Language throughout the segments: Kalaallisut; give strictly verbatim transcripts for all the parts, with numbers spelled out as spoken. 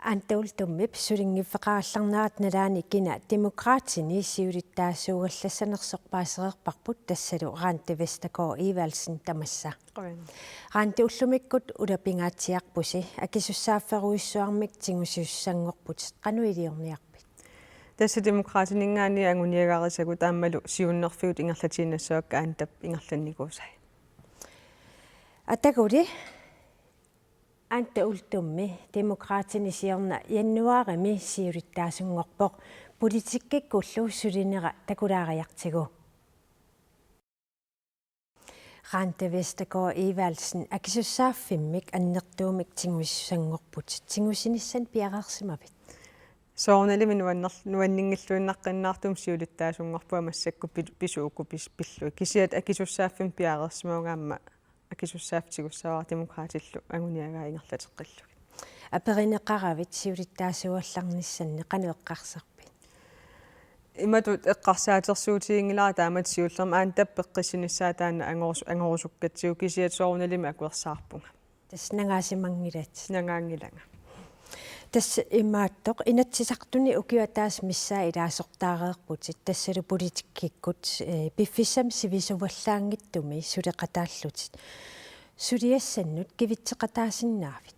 Anda Uldumip sulinngiffeqarallarnerata nalaani kina Demokraatini siulittaasuugallassanersoq paasereerparput tassalu Randi Vestergaard Evaldsen tamassa. Qujan. Randi, ullumikkut ulapingaatsiarpusi, akisussaafferujussuarmik tigusissanngorputit, qanoq iliorniarpit? Tassa Demokraatininngaanniit anguniagarisagut aammalu siunnerfigut ingerlatiinnassavakka Andap ingerlannikuusai. Ataguli Anda Uldummi Demokraatini siorna januaarimi siulittaasunngorpoq, politikkikkullu sulinera takulaariartigu. Randi Vestergaard Evaldsen, akisussaaffimmik annertuumik tigusissanngorputit, tigusinissannik piareersimavit? Soorunalimi nuanner-, nuanninngilluinnaqqinnaartumik siulittaasunngorpunga massakkut pi-, pisuukkut pis-, pillugit. Kisianni akisussaaffimmik piareersimavunga aamma akisussaaffik tigussavara Demokraatillu anguniagai ingerlateqqillugit. Aperineqaravit siulittaasuugallarnissannik, qanoq eqqarsarpit? Imatut eqqarsaatersuutiginngilara taamatut siullermik Andap peqqissinissaa taanna angorus-, angorusukkatsigu, kisianni soorunalimi akuersaarpunga. Tassa nangaasimanngillat? Nangaanngilanga. Tassa imaattoq, Inatsisartuni ukioq ataaseq missaa ilaasortaareerputit, tassalu politikkikkut, eh, piffissami sivisuvallaanngitsumi suleqataallutit. Suliassannut kivitseqataasinnaavit?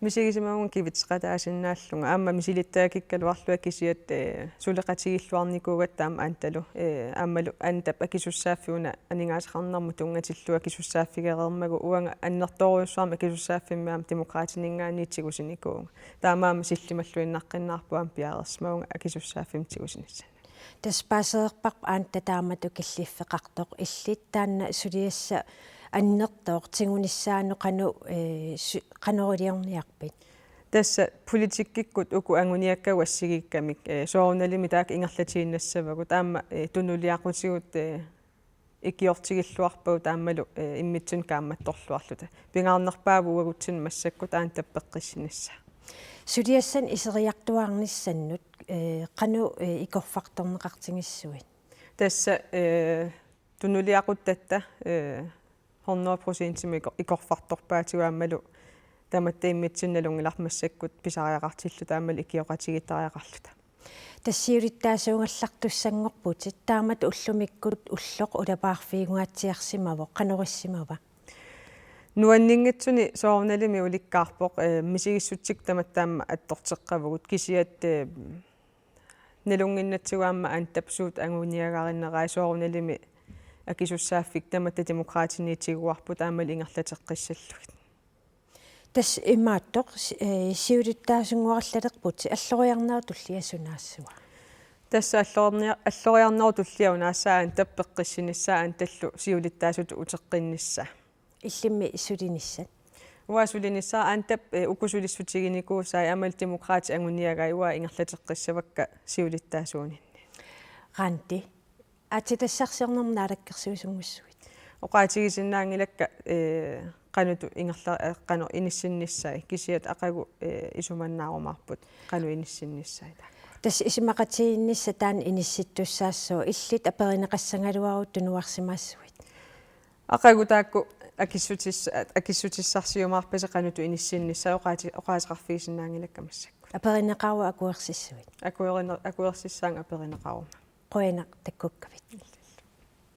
Misigisimavunga kivitseqataasinnaallunga. Aamma misilittagakikkaluarlunga, kisianni, eh, suleqatigiilluarnikuugatta aamma Andalu, eh, aammalu Andap akisussaaffiuna aningaasaqarnermut tunngatillugu akisussaaffigereermagu, uanga annertoorujussuarmik akisussaaffimmi aamma Demokraatininngaanniit tigusinikuuvunga. Taamaammat sillimalluinnaqqinnaarpunga aamma piareersimavunga akisussaaffimmik tigusinissannut. Tassa paasereerparput Anda taamatut killiffeqartoq, illit taanna suliassaq annertooq tigunissaanut qanoq, eh, su-, qanoq iliorniarpit? Tassa politikkikkut uku anguniakkagut assigiikkamik, eh, soorunalimi taakku ingerlatiinnassavagut, aamma, eh, tunuliaqutigut, eh, ikiortigilluarpagut aammalu, eh, immitsinnut kaammattorluarluta. Pingaarnerpaavoq uagutsinnut massakkut Andap peqqissinissaa. Suliassanik iseriartuaarnissannut, eh, qanoq, eh, ikorfartorneqartigissuit? Tassa, eh, tunuliaquttatta, eh, hundrede procentimik iko-, ikorfartorpaatigut aammalu tamatta immitsinnut nalunngilarput massakkut pisariaqartilluta aammalu ikioqatigiittariaqarluta. Tassa siulittaasuugallartussanngorputit, taamatut ullumikkut ulloq ulapaarfiungaatsiarsimavoq, qanoq issimava? Nuanninngitsuni soorunalimi ulikkaarpoq, eh, misigissutsikkut tamatta aamma attorteqqavugut, kisianni, eh, nalunnginnatsigu aamma Andap suut anguniagarinerai, soorunalimi akisussaaffik tamatta Demokraatini tiguarput aammalu ingerlateqqissallugit. Tassa imaattoq, si-, eh, siulittaasunngorallalerputit, alloriarnerup tullia sunaassava? Tassa alloriarnia-, alloriarnerup tullia unaassaaq Andap peqqissinissaa, Andallu siulittaasutut uteqqinnissaa. Illimmi sulinissat? Uanga sulinissara Andap, eh, uku sulissutiginikuusai aammalu Demokraatit anguniagai, uanga ingerlateqqissavakka siulittaasuuninni. Randi, aatsitassarsiornermut naalakkersuisunngussuit? Oqaatigisinnaanngilakka, eh, qanoq ingerla-, eh, qanoq inissinnissai, kisianni aqagu, eh, isumannaarumaarput qanoq inissinnissai taakku. Tassa isumaqatigiinnissaq taanna inissittussaassooq, illit aperineqassagaluarutta tunuarsimaassuit? Aqagu taakku akissutis-, akissutissarsiumaarpasi qanoq inissinnissai, oqaati-, oqaaseqarfigisinnaanngilakka massakkut. Aperineqarutta akuersissuit? Akuerine-, akuersissaanga aperineqaruma. Qujanaq takkukkavit.